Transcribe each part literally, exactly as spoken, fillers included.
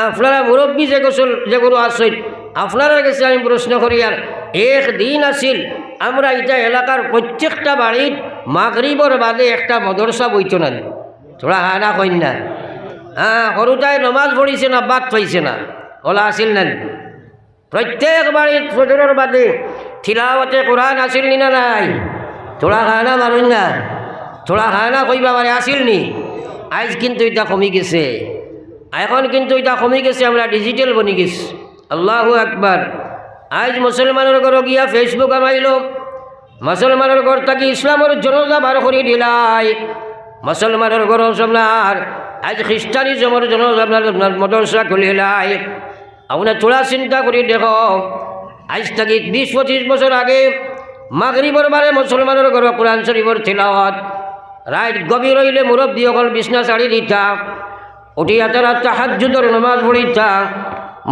আপনারা মুরব্বী যে গোসল, যে গুরু আছইন, আপনারার গেছে আমি প্রশ্ন করি, আর এক দিন আছিল, আমরা ইটা এলাকার প্রত্যেকটা বাড়িত মাগরিবর বাদে একটা মাদ্রাসা বইতো না নি? থুড়া হা না কইন না। হ্যাঁ, হুরুতায় নমাজ পড়ছে না, ভাত পাইছে না, অলা আছিল না নি? প্রত্যেক বাড়িত ফজরর বাদে তিলাওয়াতে কোরআন আছিল নি না নাই? থুড়া হা না মারইন না, থুড়া হা না কইবা পারে, আছিল নি? আইজ কিন্তু ইটা কমি গেছে, এখন কিন্তু ইটা কমি গেছে, আমরা ডিজিটাল বনি গেছি। আল্লাহু আকবার। আইজ মুসলমানর ঘরো গিয়া Facebook হামাইলো, মুসলমানর ঘর থাকি ইসলামর জনাজা বার করি দিলায়, মুসলমানর ঘরো আপনার আইজ খ্রিস্টানিজমর জনাজা আপনার, আপনার মাদ্রাসা খুলিলায়। আপনারা থুড়া চিন্তা করি দেখো, আইজ থাকি বিশ পঁচিশ বছর আগে মাগরিবর বারে মুসলমানর ঘরো কোরআন শরীফর তিলাওয়াত, রাইত গভীর অইলে মুরব্বী অকল বিছনা ছাড়ি দিতা, উঠিয়া তারা তাহাজ্জুদর নমাজ পড়িতা,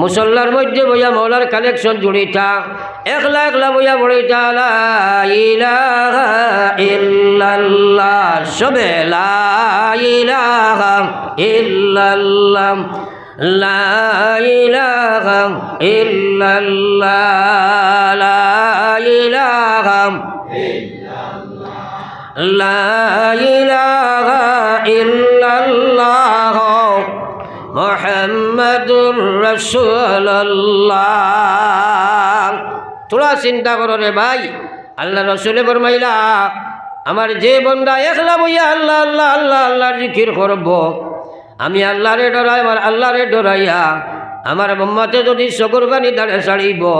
মুসল্লার মধ্যে বইয়া মওলার কালেকশন জুড়িতা, একলা একলা বইয়া পড়িতা, লা ইলাহা ইল্লাল্লাহ, সবে লা ইলাহা ইল্লাল্লাহ, লা ইলাহা ইল্লাল্লাহ, লা ইলাহা লা ইলাহা ইল্লাল্লাহ মুহাম্মাদুর রাসূলুল্লাহ। থুড়া চিন্তা করো রে ভাই, আল্লার রসুলে ফরমাইলা, আমার যে বন্দা একলা বইয়া আল্লাহ, আল্লাহ, আল্লাহ, আল্লাহর জিকির করবো, আমি আল্লারে ডরাই, আমার আল্লারে ডরাইয়া আমার উম্মতে যদি চকুর পানি দাড়ে ছাড়িবো,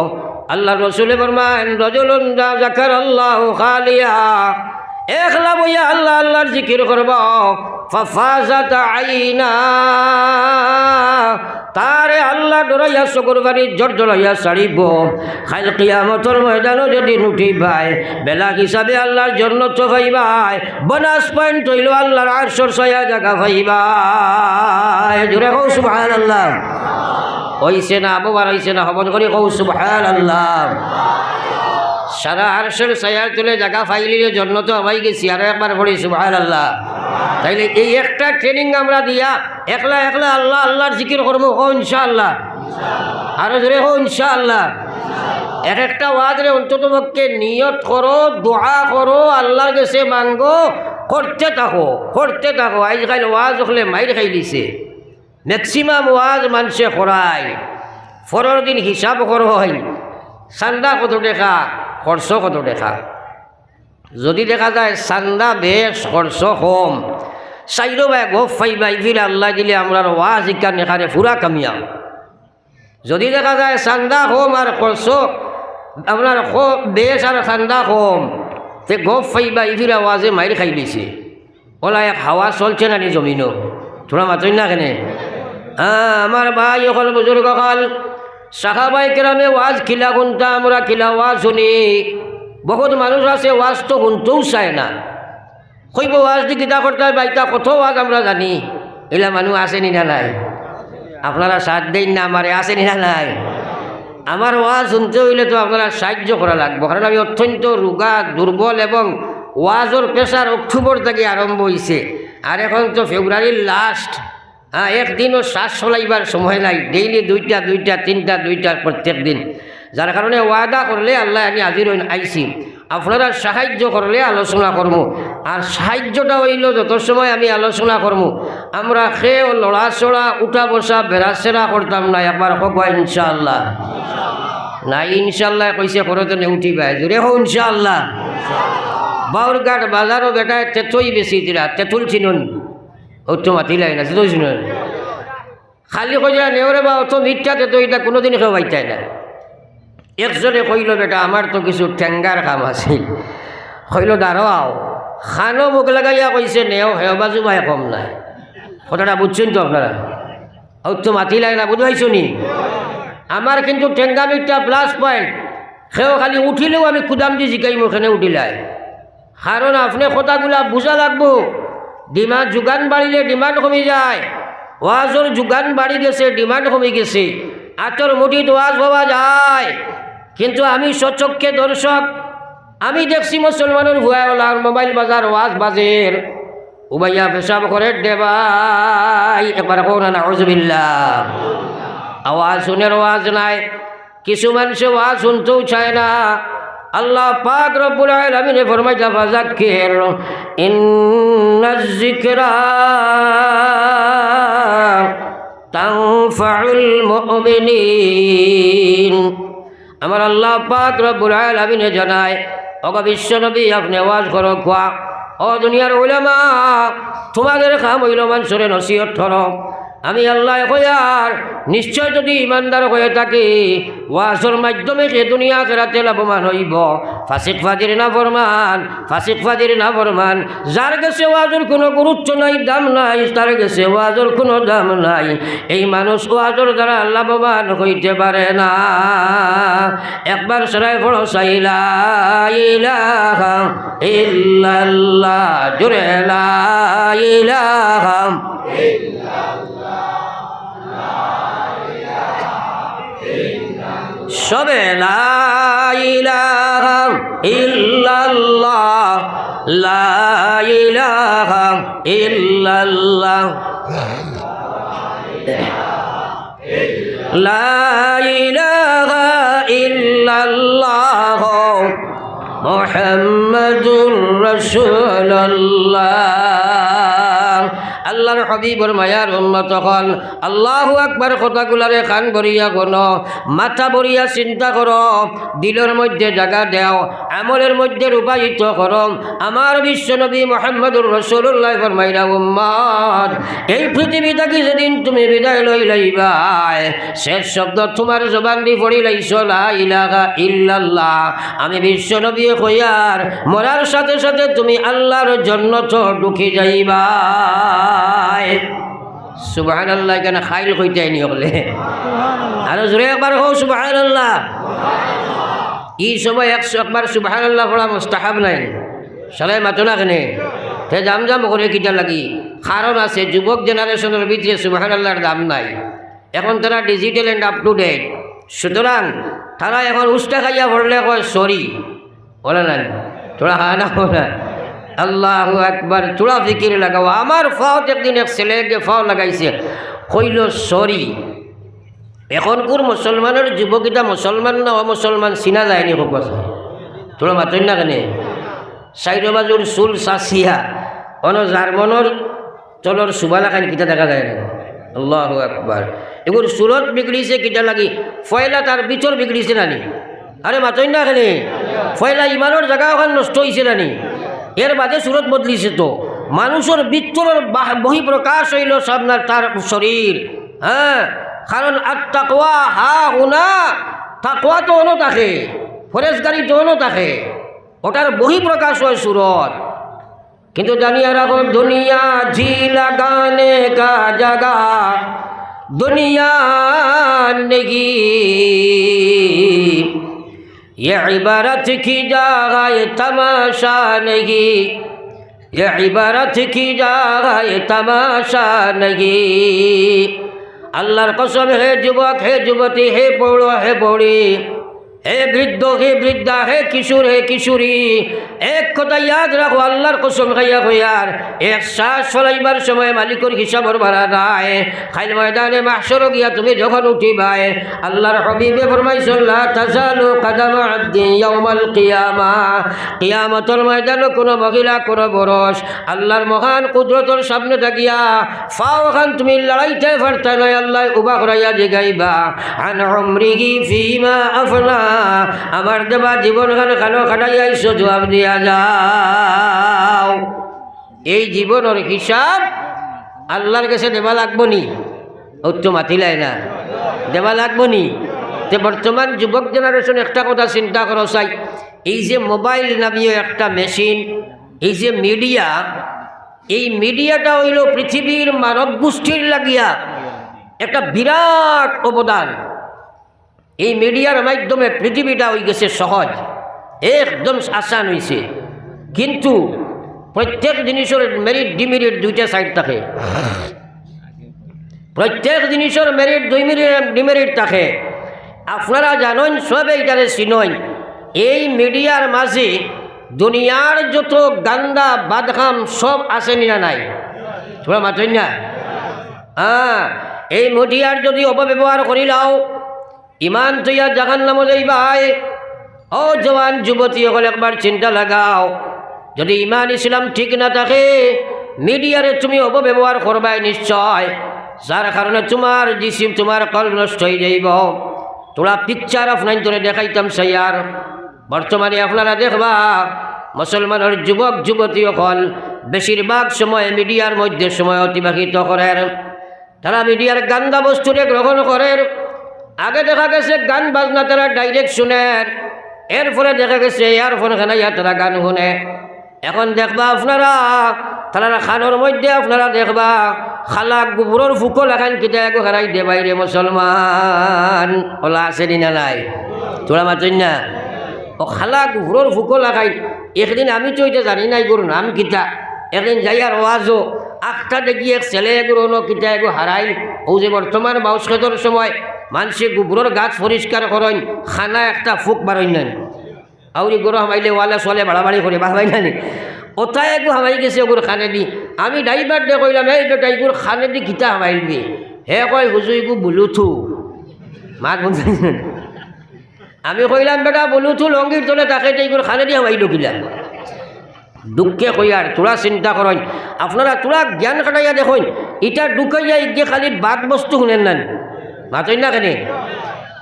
আল্লার রসুলে ফরমাইন, রজুলুন যা-, যাকারাল্লাহু খালিয়া, একলা বইয়া আল্লাহ, আল্লাহর জিকির করবো, ফাফাজাত আইনা, তারে আল্লাহ ডরাইয়া চকুর পানি জড় জড়াইয়া ছাড়িবো। কাইল কিয়ামতর ময়দানো যদি উঠিবায়, বেলা হিসাবে আল্লাহর জন্নতো পাইবায়, বোনাস পয়েন্ট অইলো আল্লাহর আরশর ছায়া জাগা পাইবায়। জোরে কও সুবহানাল্লাহ। অইছে না, আবু বার অইছে না, হবন করি কও সুবহানাল্লাহ। সারা আরশর ছায়ার তলে জাগা পাইলিলে জন্নতো হামাই গেছি। আরো একবার পড়ি সুবহানাল্লাহ। তাইলে এই একটা ট্রেনিং আমরা দিয়া একলা একলা আল্লাহ আল্লাহর জিকির করমু, কও ইনশাআল্লাহ। আরো জোরে কও ইনশাআল্লাহ। এক একটা ওয়াজরে অন্তত পক্ষে নিয়ত করো, দোয়া করো, আল্লাহর গেছে মাঙ্গো, করতে থাকো, করতে থাকো। আইজকাইল ওয়াজ অকলে মাইর খাইলিছে। ম্যাক্সিমাম ওয়াজ মানষে করায়, পরর দিন হিসাব করইন, চান্দা কত টেকা, খরচ কত টেকা। যদি দেখা যায় চান্দা বেশ, খরচ কম, চাইরোবায় গফ পাইবা, ইফিরে আল্লায় দিলে আমরার ওয়াজ ইখান এখানে পুরা কামিয়াব। যদি দেখা যায় চান্দা কম আর খরচ, আপনার খ-, বেশ আর চান্দা কম, তে গফ পাইবা, ইফিরে ওয়াজে মাইর খাইলিছে। অলা এক হাওয়া চলছে না নি জমিনো? থুড়া মাতইন না কেনে? হ্যাঁ, আমার ভাই অকল, বুজুর্গ অকল, সাহাবায়ে কেরামে ওয়াজ কিলা হুনতা, আমরা কিলা ওয়াজ হুনি। বহুত মানুষ আছে ওয়াজ তো হুনতেউ চায় না। কইবো ওয়াজ দি কিতা করতায় বা, ইতা কত ওয়াজ আমরা জানি। ইলা মানুষ আছে নি না নাই? আপনারা সাথ দেইন না আমারে, আছে নি না নাই? আমার ওয়াজ হুনতে অইলে তো আপনারা সাহায্য করা লাগবো, কারণ আমি অত্যন্ত রুগা, দুর্বল, এবং ওয়াজর প্রেশার অক্টোবর থাকি আরম্ভ অইছে, আর এখন তো ফেব্রুয়ারির লাস্ট। হ্যাঁ, একদিনও শ্বাস চলাইবার সময় নাই, ডেইলি দুইটা, দুইটা, তিনটা, দুইটা প্রত্যেক দিন। যার কারণে ওয়াদা করলে আল্লায় আনি হাজির অইন, আইছি। আপনারা সাহায্য করলে আলোচনা করমু। আর সাহায্যটা অইলো যত সময় আমি আলোচনা করমু, আমরা কেউ লড়াচড়া, উঠা বসা, বেড়াচেরা করতাম না। একবার কও ইনশাআল্লাহ। না, ইনশাআল্লাহ কইছে, করো তো নে উঠিবায়। জোরে কও ইনশাআল্লাহ। বাউরঘাট বাজারো বেটায় তেতই বেচিরা, তেতুল চিনইন? অউ তো মাতিলায় না, তেতুল চিনইন? খালি কইয়া নেও রে বা, অত মিঠা তেতই, ইটা কুনুদিন কেউ পাইতায় না। একজনে কইলো, বেটা, আমার তো কিছু টেঙ্গার কাম আছিল। কইলো, দাঁড়াও। খানো মুখ লাগাইয়া কইছে, নেও, হেও বাজু ভাই কম নায়। কথাটা বুজছইন তো আপনারা? অউ তো মাতিলায় না, বুজ পাইছো নি? আমার কিন্তু টেঙ্গা মিঠা প্লাস পয়েন্ট। কেউ খালি উঠিলেও আমি কুদাম দি জিকাইমু, কেনে উঠিলায়। কারণ আপনে কথাগুলা বুজা লাগবো। ডিমান্ড, জুগান বাড়িলে ডিমান্ড কমি যায়। ওয়াজর জুগান বাড়ি গেছে, ডিমান্ড কমি গেছে। আতর মুঠিত ওয়াজ পাওয়া যায়, কিন্তু আমি স্বচক্ষে দর্শক। আমি দেখছি মুসলমানর ফুয়া অকলর মোবাইল বাজার ওয়াজ বাজের। উবাইয়া পেশাব করের দে ভাই, একবার কও না, নাউজুবিল্লাহ। আওয়াজ হুনের ওয়াজ নাই, কিছু মানষে ওয়াজ হুনতেউ চায় না। আল্লাহ পাক রব্বুল আলামিনে ফরমাইতা, "ফাযাক্কির ইন্নায যিকরা তানফাউল মুমিনিন।" আমার আল্লাহ পাক রব্বুল আলামিনে জানায়, "ওগো বিশ্ব নবী, আপনে ওয়াজ করো কোয়া। ও দুনিয়ার উলামা, তুমাদের কাম অইলো মানষরে নসিহত করো। আমি আল্লায় কইয়ার, নিশ্চয় যুদি ইমানদার অইয়া থাকি, ওয়াজর মাধ্যমে হে দুনিয়া আখেরাতে লাভবান অইবো। ফাসিক ফাজির নাফরমান, ফাসিক ফাজির নাফরমান, যার গেছে ওয়াজর কুনু গুরুত্ব নাই, দাম নাই, তার গেছে ওয়াজর কুনু দাম নাই। এই মানুষ ওয়াজর দ্বারা লাভবান অইতে পারে না।" একবার সরাই পড়ো, সাইলা ইলাহা ইল্লাল্লাহ, জোরে লা ইলাহা। সবে লা ইলাহা ইল্লাল্লাহ, লা ইলাহা ইল্লাল্লাহ। লা ইলাহা ইল্লাল্লাহ মুহাম্মাদুর রাসূলুল্লাহ। আল্লাহর হাবিবর মায়ার উম্মত অকল, আল্লাহু আকবার কথাগুলারে কান ভরিয়া হুনো, মাথা ভরিয়া চিন্তা করো, দিলর মধ্যে জাগা দেও, আমলর মধ্যে রূপায়িত করো। আমার বিশ্ব নবী মুহাম্মাদুর রাসূলুল্লাহ ফরমাইরা, উম্মত, এই পৃথিবী থাকি যেদিন তুমি বিদায় লইলাইবায়, শেষ শব্দ তুমার জবানদি পড়িলাইছো, লা ইলাহা ইল্লাল্লাহ। আমি বিশ্ব নবী কইয়ার, মরার সাথে সাথে তুমি আল্লাহর জন্নতো ঢুকি যাইবায়। সুবহানাল্লাহ, কেনে খাইল কইতায় নি অকলে? আরো জোরে একবার কও, সুবহানাল্লাহ। ই সময় এক-, একবার সুবহানাল্লাহ পড়া মুস্তাহাব নায়। সরাই মাতো না কেনে? তে জাম জাম করে কিতা লাগি? কারণ আছে, যুবক জেনারেশনর ভিতরে সুবহানাল্লাহর দাম নাই। এখন তারা digital and up to date, সুতরাং তারা এখন উষ্টা খাইয়া পড়লে কয়, "Sorry।" বলে না, থুড়া হা না বলে। আল্লাহু আকবার, থুড়া ফিকির লাগাও। আমার ফাওত একদিন এক ছেলেগে ফাও লাগাইছে, কইলো, "Sorry।" এখনকুর মুসলমানর যুবক ইতা মুসলমান না অমুসলমান চিনা যায়নি, খুব কথা। থুড়া মাতইন না কেনে? সাইডো বাজুর চুল চাচিয়া, অনো জার্মনর তলর সুবালা খান কিতা দেখা যায় না। আল্লাহু আকবার। এগুর সুরত বিগড়িছে কিতা লাগি? পয়লা তার ভিতর বিগড়িছে না নি? আরে মাতইন না কেনে? পয়লা ইমানর জাগা অখান নষ্ট অইছে না নি? এর বাদে সুরত বদলিছে তো। মানুষর ভিতরর বাহ-, বহিঃপ্রকাশ অইলো সামনার তার শরীর। হ্যাঁ, কারণ আত-তাকওয়া হা হুনা, তাকওয়া তো অনো থাকে, পরেজগারি তো অনো থাকে, ওটার বহিঃপ্রকাশ অয় সুরত। কিন্তু জানিয়া রাখো, দুনিয়া জি লাগানে কা জাগা দুনিয়া নেহি, ইয়ে ইবারত কি জাগায় তামাশা নেহি, ইয়ে ইবারত কি জাগায় তামাশা নেহি। আল্লাহর কসম, হে যুবক, হে যুবতী, হে পৌড়, হে পৌড়ি, হে বৃদ্ধ, হে বৃদ্ধা, হে কিশোর, হে কিশোরী, এক কথা ইয়াদ রাখো, আল্লাহর কসম খাইয়া কইয়ার, এক শ্বাস ফালাইবার সময় মালিকর হিসাবর বারা নাই। কাইল ময়দানে মাহশরো গিয়া তুমি যখন উঠিবায়, আল্লাহর হাবিবে ফরমাইছইন, "লা তাজালু কাদামা আবদিন ইয়াউমাল কিয়ামা।" কিয়ামতর ময়দানো কোনো মহিলা, কোনো পুরুষ আল্লাহর মহান কুদরতর সামনে থাকিয়া ফাও খান তুমি লড়াইতে পারতা নায়, আল্লায় উবা করাইয়া জিগাইবা, "আন উমরিহি ফিমা আফনা", আমার দেবা জীবন খান কানো কাটাইয়া আইছো, জবাব দিয়া যাও। এই জীবনর হিসাব আল্লাহর গেছে দেবা লাগবো নি? অউ তো মাতিলায় না, দেবা লাগবো নি? তে বর্তমান যুবক জেনারেশন একটা কথা চিন্তা করো চাই, এই যে মোবাইল নামীয় একটা মেশিন, এই যে মিডিয়া, এই মিডিয়াটা অইলো পৃথিবীর মানব গোষ্ঠীর লাগিয়া একটা বিরাট অবদান। এই মিডিয়ার মাধ্যমে পৃথিবীটা অইগেছে সহজ, একদম আসান অইছে। কিন্তু প্রত্যেক জিনিসর মেরিট ডিমেরিট দুইটা সাইড থাকে। প্রত্যেক জিনিসর মেরিট দুই মেরিট, ডিমেরিট থাকে। আপনারা জানইন, সবে ইটারে চিনইন, এই মিডিয়ার মাঝে দুনিয়ার যত গান্দা বাদকাম সব আছে নি না নাই? তুমরা মাতইন না? হ্যাঁ, এই মিডিয়ার যদি অপব্যবহার করিলাও, ইমান থইয়া জাহান্নামো যাইবায়। ও জওয়ান যুবতী অকল, একবার চিন্তা লাগাও, যদি ইমান ইসলাম ঠিক না থাকে, মিডিয়ারে তুমি অপব্যবহার করবায় নিশ্চয়, যার কারণে তুমার জিসিম, তুমার কলব নষ্ট অইযাইবো। থুড়া পিকচার আপনাইনতরে দেখাইতাম চাইয়ার। বর্তমানে আপনারা দেখবা, মুসলমানর যুবক যুবতী অকল বেশিরভাগ সময় মিডিয়ার মধ্যে সময় অতিবাহিত করের। তারা মিডিয়ার গান্দা বস্তুরে গ্রহণ করের। আগে দেখা গেছে গান বাজনা তারা ডাইরেক্ট শুনের, এরপরে দেখা গেছে ইয়ারফোন খানাইয়া তারা গান শুনে। এখন দেখবা আপনারা, তারার কানর মধ্যে আপনারা দেখবা, কালা গোবরর ফুকো লাখান কিতা এগু হারাই দে বাইরে মুসলমান। অলা আছে নি না নাই? তুমরা মাতইন না? ও কালা গোবরর ফুকো লাখাইন। একদিন আমি তো ইতা জানি না ইগুর নাম কিতা। একদিন যাইয়ার ওয়াজো, আখতা দেখি এক ছেলে এগুর অনো কিতা এগু হারাইল। অউ যে বর্তমান বাউশ খেতর সময় মানষে গোবরর গাছ পরিষ্কার করইন, কানা একটা ফুক বারইন না নি। আউরি গরু হামাইলে ওয়ালে সোয়ালে বাড়াবাড়ি করে, বাড়াবাড়ি না নি? অতা এগু হামাই গেছে অগুর কানেদি। আমি ড্রাইভাররে কইলাম, "এই বেটা, ইগুর কানেদি কিতা হামাইল বে?" হে কয়, "হুজুর, ইগু বুলুথু।" মাত বুঝছইন? আমি কইলাম, "বেটা, বুলুথু লঙ্গির তলে থাকে, তে ইগুর কানেদি হামাইলো কিলা?" দুঃখে কইয়ার, থুড়া চিন্তা করইন, আপনারা থুড়া জ্ঞান খাটাইয়া দেখইন, ইটা ঢুকাইয়া ইগে খালি বাদ বস্তু হুনের না নি? মাতইন না কেনে?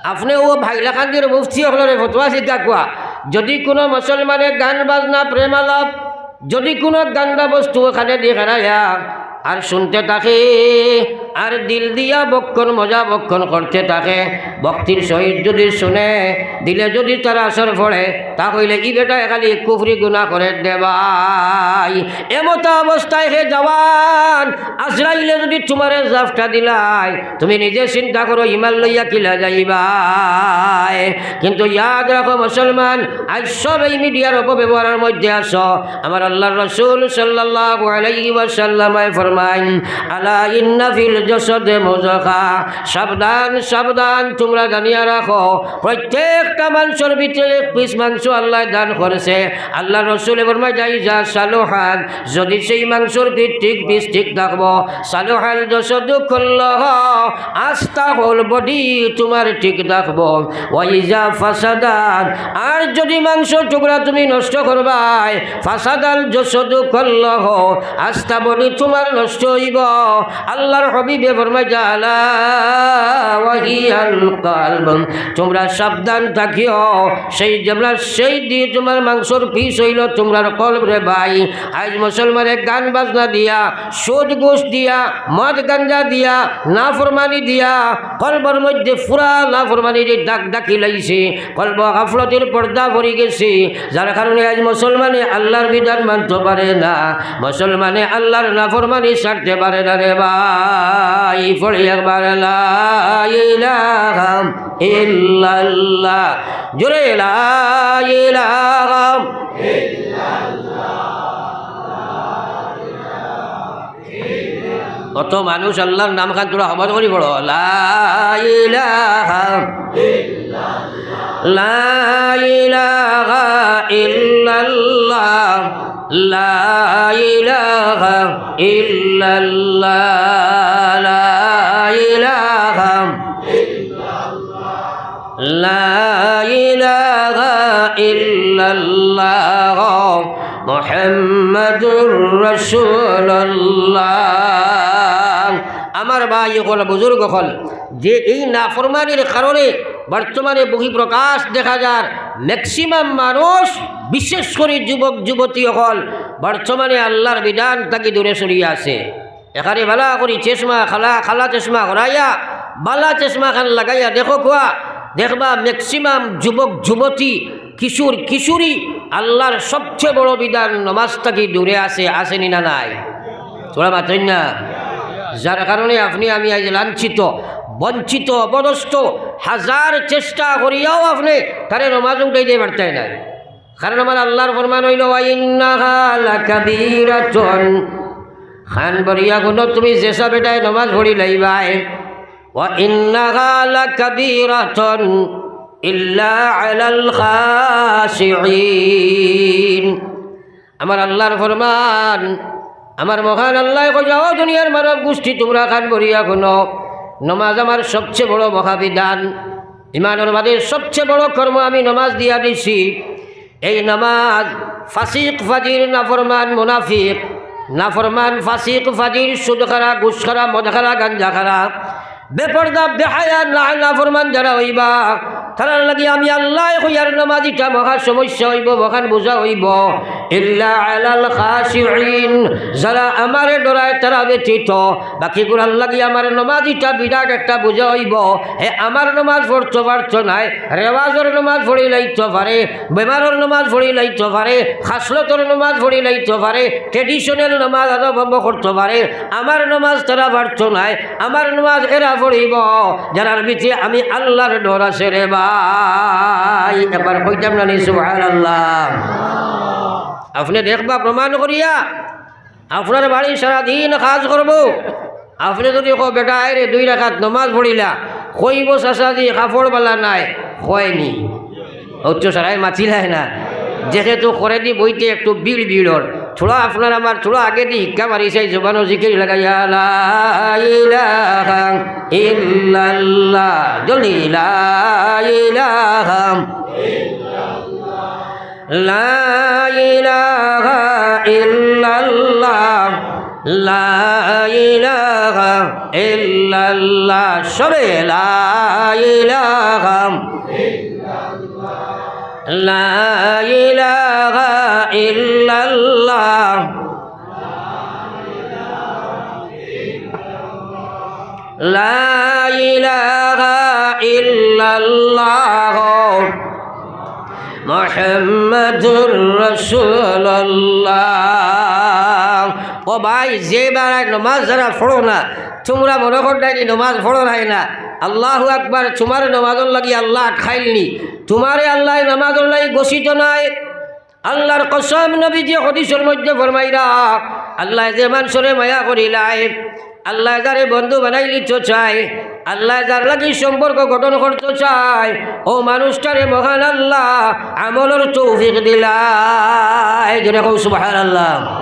আপনে অউ হাইলাকান্দির মুফতি অকলরে ফতোয়া জিকা কুয়া, যদি কুনু মুসলমানে গান বাজনা, প্রেম আলাপ, যদি কুনু গান্দা বস্তু কানেদি হারাইয়া আর শুনতে থাকে, আর দিল দিয়া বক্ষণ মজা বক্ষণ করতে থাকে, ভক্তির সহিত যদি শুনে, দিলে যদি তার আসর পড়ে, তা কইলে ই বেটায় খালি কুফরি গুনা করে দেবাই। এমতা অবস্থায় হে জওয়ান, আজরাইলে যদি তুমারে জাফটা দিলায়, তুমি নিজে চিন্তা করো, ইমান লইয়া কিলা যাইবায়। কিন্তু ইয়াদ রাখো মুসলমান, আইজ সব এই মিডিয়ার অপব্যবহারর মধ্যে আছো। আমার আল্লাহর রাসূল সাল্লাল্লাহু আলাইহি ওয়াসাল্লামে ফরমাইন, "আলা ইন্না ফিল জাসাদে মুদগা।" সাবধান, সাবধান, তুমরা জানিয়া রাখো, প্রত্যেকটা মানষর ভিতরে এক পিস মাংস আল্লায় দান করছে। আল্লাহর রাসূলে ফরমাইন, "ইজা সালুহাত", যদি সেই মাংসর ভিত ঠিক, পিস ঠিক থাকবো, সালুহাল জাসাদু কুল্লুহু, আস্তা whole body তুমার ঠিক থাকবো। ওয়া ইজা ফাসাদাত, আর যদি মাংসর টুকরা তুমি নষ্ট করবায়, ফাসাদাল জাসাদু কুল্লুহু, আস্তা body তুমার নষ্ট অইবো। আল্লাহর হাবিবে ফরমাইন, "আলা ওয়া হিয়াল কলব", তুমরা সাবধান থাকিও, সেই যেমলা সেই দি তুমার মাংসর পিস অইলো তুমরার কলব রে ভাই। আইজ মুসলমানে গান বাজনা দিয়া, সুদ ঘুষ দিয়া, মদ গাঞ্জা দিয়া, নাফরমানি দিয়া, কলবর মধ্যে পুরা নাফরমানির দাগ ডাকি লাইছে, কলব গাফলতির পর্দা পড়ি গেছে, যার কারণে আইজ মুসলমানে আল্লাহর বিধান মানতে পারে না, মুসলমানে আল্লাহর নাফরমানি ছাড়তে পারে না রে ভাই। পড়ি একবার লা ইলাহা ইল্লাল্লাহ, জোরে লা ইলাহা। অত মানুষ আল্লাহর নাম খান থুড়া হবাত করি পড়ো। লা ইলাহা, লা ইলাহা ইল্লাল্লাহ, লা ইলাহা ইল্লাল্লাহ, লা ইলাহা লা ইলাহা ইল্লাল্লাহ মুহাম্মাদুর রাসূলুল্লাহ। আমার ভাই অকল, বুজুর্গ অকল, যে এই নাফরমানির কারণে বর্তমানে বহিঃপ্রকাশ দেখা যার, ম্যাক্সিমাম মানুষ, বিশেষ করি যুবক যুবতী অকল, বর্তমানে আল্লাহর বিধান থাকি দূরে সরিয়া আছে। এখানে ভালা করি চশমা, খালা, খালা চশমা করাইয়া, ভালা চশমা খান লাগাইয়া দেখো কুয়া, দেখবা ম্যাক্সিমাম যুবক যুবতী, কিশোর কিশোরী আল্লাহর সবচেয়ে বড় বিধান নমাজ থাকি দূরে আছে, আছে নি না নাই? থুড়া মাতইন না। যার কারণে আপনি আমি আইজ লাঞ্ছিত, বঞ্চিত, অপদস্থ, হাজার চেষ্টা করিয়াও আপনি তারে নমাজ উঠাই দিয়ে পারতেন না। কারণ আমার আল্লাহর ফরমান অইলো, "ওয়া ইন্নাহা লাকাবীরাতুন।" কান ভরিয়া হুনো, তুমি যেসা বেটায় নমাজ পড়ি লাইবায়। "ওয়া ইন্নাহা লাকাবীরাতুন।" إلا على الخاشعين। আমার আল্লার ফরমান, আমার মহান আল্লায় কইরা, "ও দুনিয়ার মানব গোষ্ঠী, তুমরা কান ভরিয়া হুনো, নমাজ আমার সবচে বড় মহাবিধান, ইমানর মাঝে সবচে বড় কর্ম আমি নমাজ দিয়া দিছি।" এই নমাজ ফাসিক, ফাজির, নাফরমান, মুনাফিক, নাফরমান, ফাসিক, ফাজির, সুদ খারা, ঘুষ খারা, মদ খারা, গাঞ্জা খারা, বেপর্দা, বেহায়া, না, নাফরমান যারা অইবা, তারার লাগি আমি আল্লায় কইয়ার নমাজ ইটা মহা সমস্যা অইবো, মহান বুঝা অইবো। إلا على الخاشعين, যারা আমারে ডরায় তারা ব্যতীত, বাকি গুলার লাগি আমার নমাজ ইটা বিরাট একটা বুঝা অইবো। হে আমার নমাজ পড়তো পারতো নায়, রেওয়াজর নমাজ পড়িলাইতো পারে, বেমারর নমাজ পড়িলাইতো পারে, খাসলতর নমাজ পড়িলাইতো পারে, traditional নমাজ আরম্ভ করতো পারে। আমার নমাজ তারা পারতো নায়, আমার নমাজ এরা পড়িবো, যারার ভিতরে আমি আল্লার ডর আছে রে ভাই। একবার কইতাম না নি সুবহানাল্লাহ? আপনে দেখবা প্রমাণ করিয়া, আপনার বাড়ি সারাদিন কাজ করবো, আপনে যদি কও, "বেটা, আয় রে, দুই রাকাত নমাজ পড়িলা", কইবো, "চাচাজি, কাপড় বালা নাই", কয়নি? অথচ সারায় মাতিলায় না, যেহেতু করেদি বইতে একটু ভিড় ভিড়র, থুড়া আপনার আমার থুড়া আগেদি হিক্কা মারি চাই, জবানো জিকির লাগাইয়া, লা ইলাহা ইল্লাল্লাহ, জলদি, লা ইলাহা, লা ইলাহা ইল্লাল্লাহ, লা ইলাহা ইল্লাল্লাহ, সবে লা ইলাহা, লা ইলাহা ইল্লাল্লাহ, লা ইলাহা ইল্লাল্লাহ, মুহাম্মাদুর রাসূলুল্লাহ। ও ভাই, যে বেটায় নমাজ যারা পড়ো না, তুমরা মনো কররায়নি নমাজ পড়রায় না, আল্লাহু আকবার, তুমার নমাজর লাগি আল্লায় আটকাইলনি, তুমারে আল্লায় নমাজর লাগি ঘোষিত নায়। আল্লার কসম, নবীজি হাদিসর মধ্যে ফরমাইরা, আল্লায় যে মানষরে মায়া করিলায়, আল্লায় যারে বন্ধু বানাইলিতো চায়, আল্লায় যার লাগি সম্পর্ক গঠন করতো চায়, অউ মানুষটারে মহান আল্লায় আমলর তৌফিক দিলায়। জোরে কও সুবহানাল্লাহ।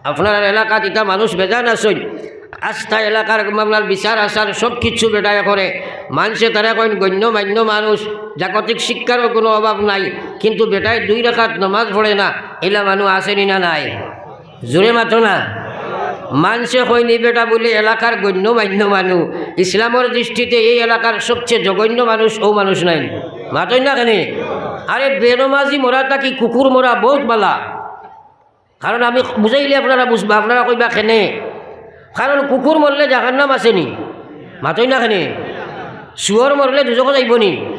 আপনার এলাকাত ইতা মানুষ বেজান আছইন, আস্তা এলাকার মামলার বিচার আচার সব কিছু বেটায় করে। মানষে তারে কইন গণ্য মান্য মানুষ, জাগতিক শিক্ষারও কুনু অভাব নাই, কিন্তু বেটায় দুই রাকাত নমাজ পড়ে না, ইলা মানুষ আছেনি না নাই? জোরে মাতো না। মানষে কইন ই বেটা বুলে এলাকার গণ্য মান্য মানুষ, ইসলামর দৃষ্টিতে এই এলাকার সবচে জঘন্য মানুষ অউ মানুষ নায়নি? মাতইন না কেনে? আরে বেনমাজি মরা থাকি কুকুর মরা বউত বালা। কারণ আমি বুঝাইলে আপনারা বুঝবা, আপনারা কইবা কেনে? কারণ কুকুর মরলে জাহান্নাম আছেনি? মাতইন না কেনে? শুয়র মরলে দুজখো যাইবোনি?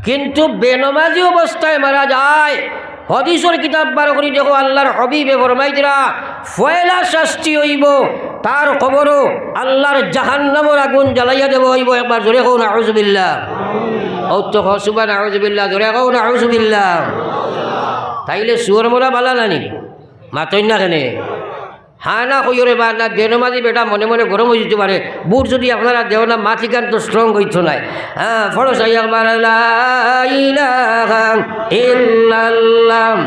কিন্তু বেনমাজি অবস্থায় মারা যায়। হাদিসর কিতাব বার করি দেখো, আল্লার হাবিবে ফরমাইতরা, পয়লা শাস্তি অইবো তার কবরো আল্লার জাহান্নামর আগুন জ্বালাইয়া দেওয়া অইবো। একবার জোরে কও নাউজুবিল্লাহ। অউ তো কও সুবহান নাউজুবিল্লাহ, জোরে কও নাউজুবিল্লাহ। তাইলে শুয়র মরা বালা নানি? মাতইন না কেনে? হা না কইও রে বা না, বেনমাজি বেটা মনে মনে গরম অইযিতো পারে। বুট যদি আপনারা দেও না, মাথিখান তো strong অইতো নায়। হ্যাঁ, পড়ো চাই একবার, লা ইলাহা ইল্লাল্লাহ,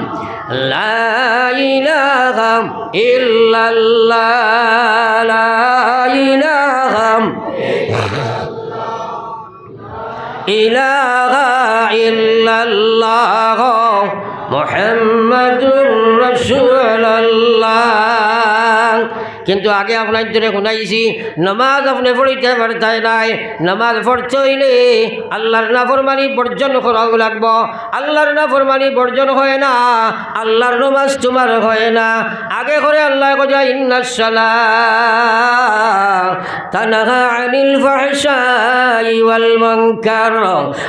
লা ইলাহা ইল্লাল্লাহ, লা ইলাহা ইলাহা ইল্লাল্লাহ মুহাম্মাদুর রাসূলুল্লাহ। কিন্তু আগে আপনাইন্তরে হুনাইছি, নমাজ আপনে পড়িতা পারতা নায়। নমাজ পড়তে অইলে আল্লার নাফরমানি বর্জন করা লাগবো। আল্লার নাফরমানি বর্জন হয় না, আল্লার নমাজ তুমার হয় না। আগে করে আল্লায় কইরা, ইন্নাস সালাতা তানহা আনিল ফাহশাই ওয়াল মুনকার।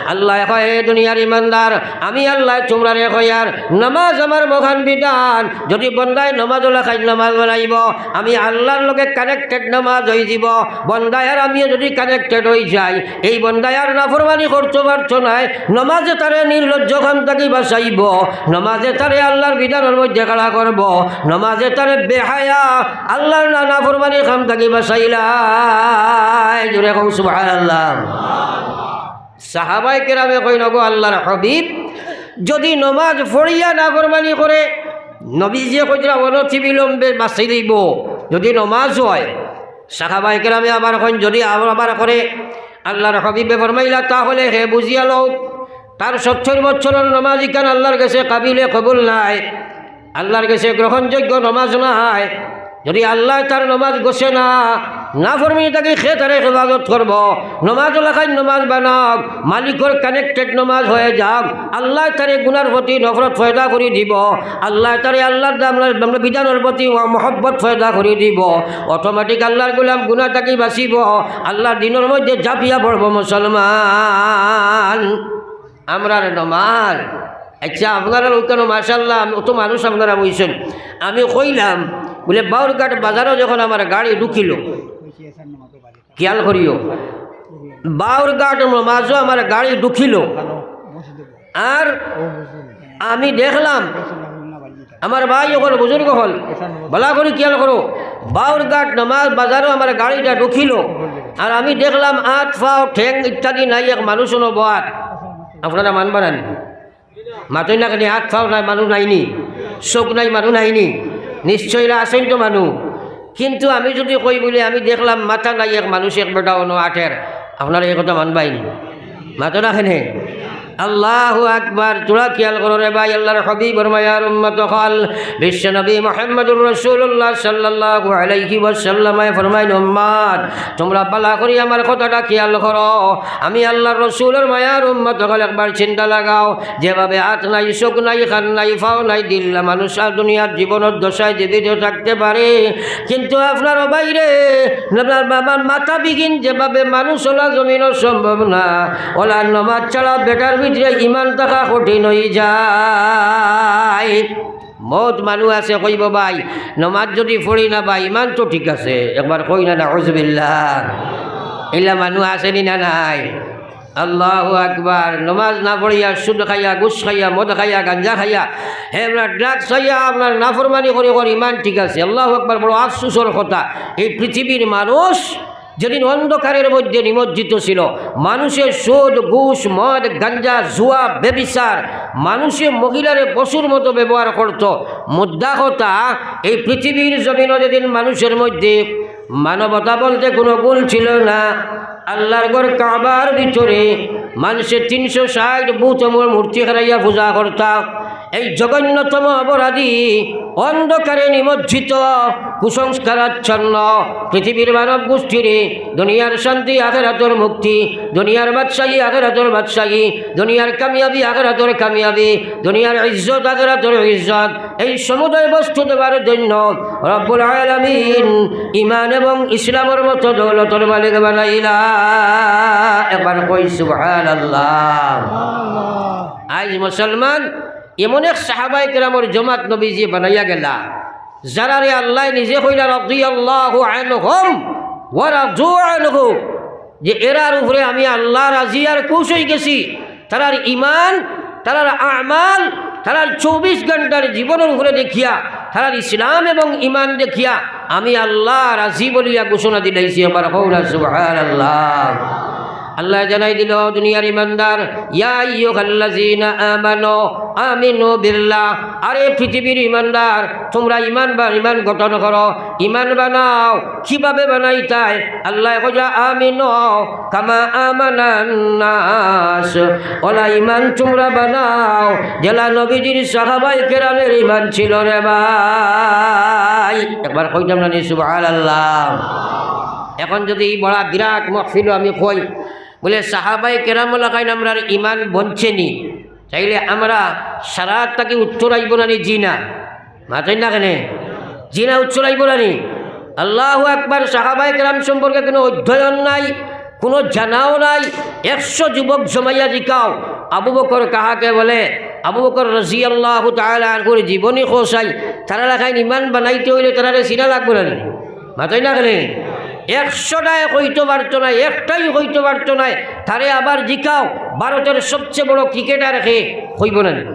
আল্লায় কয়, হে দুনিয়ার ইমানদার, আমি আল্লায় তুমরারে কইয়ার, নমাজ আমার মহান বিধান। যদি বন্দায় নমাজ অলা খাই নমাজ বানাইবো, আমি আল্লার লগে connected নমাজ অইযিবো। বন্দায় আর আমিও যদি connected অইযাই, এই বন্দায় আর নাফরমানি করতো পারতো নায়। নমাজে তারে নির্লজ্জ কাম থাকি বাঁচাইবো, নমাজে তারে আল্লার বিধানর মধ্যে খাড়া করবো, নমাজে তারে বেহায়া আল্লার না, নাফরমানির কাম থাকি বাঁচাইলায়। জোরে কও সুবহানাল্লাহ। সাহাবায়ে কেরামে কইন, "ওগো আল্লাহর হাবিব, যদি নমাজ পড়িয়া নাফরমানি করে, নবীজিয়ে কইরা অনতিবিলম্বে বাঁচি দিবো, যদি নমাজ হয়।" সাহাবায়ে কেরামে আবার কইন, "যদি আবার, আবার করে?" আল্লাহর হাবিবে ফরমাইলা, "তাহলে হে বুঝিয়া লও, তার সত্তর বছরর নমাজ ইখান আল্লাহর গেছে কাবিলে কবুল নায়।" আল্লাহর গেছে গ্রহণযোগ্য নমাজ নায়। যদি আল্লায় তার নমাজ গছে না, নাফরমানি থাকি কে তারে হেফাজত করবো? নমাজ লাখাইন নমাজ বানাউক, মালিকর connected নমাজ হয়ে যাউক। আল্লায় তারে গুনার প্রতি নফরত পয়দা করি দিবো, আল্লায় তারে আল্লাহর দাম-, বিধানর প্রতি মহব্বত পয়দা করি দিবো। Automatic আল্লাহর গোলাম গুনা থাকি বাঁচিবো, আল্লাহর দিনর মধ্যে ঝাঁপিয়া পড়বো মুসলমান। আমরার নমাজ। আচ্ছা, আপনারা লোকজন মাশাআল্লাহ, আমি অত মানুষ আপনারা বইছেন। আমি কইলাম, বুলে, বাউরঘাট বাজারো যখন আমার গাড়ি ঢুকিল, খেয়াল করিও, বাউরঘাট নমাজো আমার গাড়ি ঢুকিল, আর আমি দেখলাম, আমার ভাই অকল, বুজুর্গ অকল, ভালা করি খেয়াল করো, বাউরঘাট নমাজ বাজারো আমার গাড়িটা ঢুকিল, আর আমি দেখলাম আত, পাও, ঠেং ইত্যাদি নাই, এক মানুষ অনো বওয়াত। আপনারা মানবা না নি? মাতইন না কেনে? আত, পাও নাই, মানুষ নাই নি? চউখ নাই, মানুষ নাই নি? নিশ্চয় ইলা আছইন তো মানুষ। কিন্তু আমি যদি কই বুলে, আমি দেখলাম মাথা নাই, এক মানুষ, এক বেটা অনো আটের, আপনারা এই কথা মানবা নি? মাতো না কেনে? আল্লাহু আকবার। তোরা খেয়াল করো রে ভাই, আল্লাহর হাবিবর মায়ার উম্মত অকল, বিশ্বনবী মুহাম্মদুর রাসূলুল্লাহ সাল্লাল্লাহু আলাইহি ওয়াসাল্লামে ফরমাইন, "উম্মত, তোমরা ভালা করি আমার কথাটা খেয়াল করো। আমি আল্লাহর রাসূলর মায়ার উম্মত অকল, একবার চিন্তা লাগাও, যেভাবে আত নাই, চউখ নাই, কান নাই, পাও নাই, দিল্লা মানুষ আর দুনিয়ার জীবনর দশায় জীবিত থাকতে পারে, কিন্তু আপনার ও বাইরে, আপনার বাবার মাথা বিঘিন যেভাবে মানুষ অলা জমিনও সম্ভব না, অলা নমাজ ছাড়া বেটার ভিতরে ইমান থাকা কঠিন অই যায়।" মউত মানুষ আছে কইবো, "ভাই, নমাজ যদি পড়ি না ভাই, ইমান তো ঠিক আছে।" একবার কই না, নাউজুবিল্লাহ। ইলা মানুষ আছে নি না নাই? আল্লাহু আকবার। নমাজ না পড়িয়া, সুদ খাইয়া, ঘুষ খাইয়া, মদ খাইয়া, গাঞ্জা খাইয়া, হে, আপনার drugs খাইয়া, আপনার নাফরমানি করি করি ইমান ঠিক আছে। আল্লাহু আকবার, বড় আফসোসর কথা। এই পৃথিবীর মানুষ যেদিন অন্ধকারের মধ্যে নিমজ্জিত ছিল, মানুষে সুদ, ঘুষ, মদ, গাঞ্জা, জুয়া, ব্যভিচার, মানুষে মহিলারে পশুর মতো ব্যবহার করত। মুদ্রা কথা, এই পৃথিবীর জমিনও যেদিন মানুষের মধ্যে মানবতা বলতে কোনো গুণ ছিল না, আল্লাহর ঘর কাবার ভিতরে মানুষে তিনশো ষাট বুত মূর্তি খাড়াইয়া পূজা করতা। এই জঘন্যতম অপরাধী, অন্ধকারে নিমজ্জিত, কুসংস্কারাচ্ছন্ন পৃথিবীর মানব গোষ্ঠীরে দুনিয়ার শান্তি, আখেরাতর মুক্তি, দুনিয়ার বাদশাহী, আখেরাতর বাদশাহী, দুনিয়ার কামিয়াবি, আখেরাতর কামিয়াবি, দুনিয়ার ইজ্জত, আখেরাতর ইজ্জত, এই সমুদয় বস্তু দেবার জন্য রব্বুল আলামিন ইমান এবং ইসলামর মতো দৌলতর মালিক বানাইলা। একবার কই সুবহানাল্লাহ। আইজ মুসলমান এমন এক সাহাবায়ে কেরামর জমাত নবীজি বানাইয়া গেলা, যারারে আল্লায় নিজে কইলা, "রাদিয়াল্লাহু আনহুম ওয়া রাদু আনহু", যে এরার উপরে আমি আল্লাহ রাজি আর খুশ অই গেছি। তারার ইমান, তারার আমাল, তারার চব্বিশ ঘন্টার জীবনর উপরে দেখিয়া, তারার ইসলাম এবং ইমান দেখিয়া আমি আল্লাহ রাজি বলিয়া ঘোষণা দিলাইছি। একবার কও না সুবহানাল্লাহ। আল্লায় জানাই দিল, দুনিয়ার ইমানদার, ইয়া আইয়ুহাল্লাযীনা আমানু আমিনু বিল্লাহ, আরে পৃথিবীর ইমানদার, তোমরা ইমান বা-, ইমান গঠন করো, ইমান বানাও। কিভাবে বানাইতায়? আল্লায় কইরা, "আমিনু কামা আমানান নাস।" অলা ইমান তোমরা বানাও, যেলা নবীজির সাহাবায়ে কেরামের ইমান ছিল রে ভাই। একবার কইতাম না নি সুবহানাল্লাহ? এখন যদি এই বড় বিরাট মাহফিলো আমি কই, বুলে, "সাহাবায়ে কেরাম লাখান আমরার ইমান বনছে নি?" তাইলে আমরা সারা থাকি উত্তর আইবো না নি? জি না। মাতইন না কেনে? জি না, উত্তর আইবো না নি? আল্লাহু আকবার। সাহাবায়ে কেরাম সম্পর্কে কোনো অধ্যয়ন নাই, কোনো জানাও নাই। একশো যুবক জমাইয়া জিকাও, "আবু বকর কাহাকে বলে?" আবু বকর রাদিয়াল্লাহু তাআলা আনহুর জীবনী কও চাই। তারা লাখান ইমান বানাইতে অইলে তারারে চিনা লাগবো না নি? মাতইন না কেনে? একশোটায় কইতো পারতো নায়, একটাই কইতো পারতো নায়। তারে আবার জিকাও, "ভারতের সবচেয়ে বড় ক্রিকেটার কে?" কইবো না নি?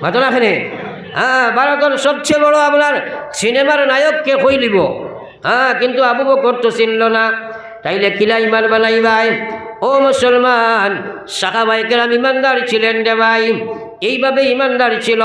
মাতো না কেনে? হ্যাঁ, ভারতের সবচেয়ে বড় আপনার সিনেমার নায়ক কে? কইলিবো। হ্যাঁ, কিন্তু আবু বকর তো চিনলো না। তাইলে কিলা ইমান বানাইবায়? ও মুসলমান, সাহাবায়ে কেরাম ইমানদার ছিলেন রে ভাই, এইভাবে ইমানদার ছিল।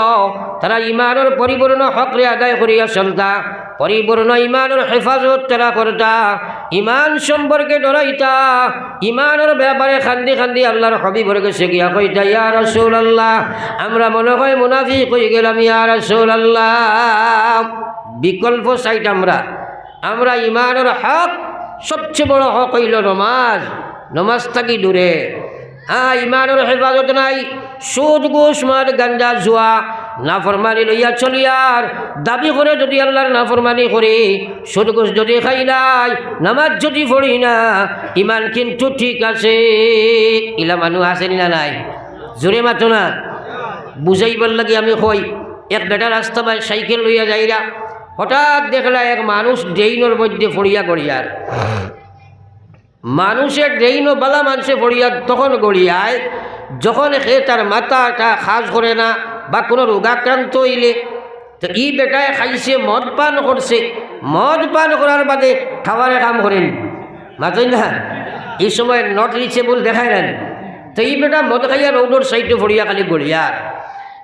তারা ইমানর পরিপূর্ণ হকরে আদায় করিয়া চলতা, পরিপূর্ণ ইমানর হেফাজত তারা করতা, ইমান সম্পর্কে ডরাইতা, ইমানর ব্যাপারে কান্দি কান্দি আল্লাহর হাবিবর গেছে গিয়া কইতা, "ইয়া রাসূলুল্লাহ, আমরা মনে হয় মুনাফিক অইগেলাম, ইয়া রাসূলুল্লাহ।" বিকল্প সাইড আমরা, আমরা ইমানর হক, সবচেয়ে বড় হক অইলো নমাজ, নমাজ থাকি দূরে। হ্যাঁ, ইমানর হেফাজত নাই, সুদ, ঘুষ, মদ, গাঞ্জা, জুয়া, নাফরমানি লইয়া চলিয়ার দাবি করে যদি আল্লাহর নাফরমানি করি, সুদ, ঘুষ যদি খাইলাই, নামাজ যদি পড়ি না, ইমান কিন্তু ঠিক আছে। ইলা মানুষ আছে নি না নাই? জোরে মাতো না। বুঝাইবার লাগি আমি কই, এক বেটা রাস্তা বায় সাইকেল লইয়া যাইরা, হঠাৎ দেখলা এক মানুষ ড্রেইনর মধ্যে পড়িয়া গড়িয়ার। মানুষে ড্রেইনো বালা মানষে পড়িয়া তখন গড়িয়ায়, যখন হে তার মাথাটা কাজ করে না বা কোনো রোগাক্রান্ত অইলে, তো ই বেটায় খাইছে, মদ পান করছে, মদ পান করার বাদে খাওয়ারে কাম করেন, মাতই না, এই সময় not reachable দেখায় না। তো ই বেটা মদ খাইয়া রোডর সাইডে পড়িয়া খালি গড়িয়ার।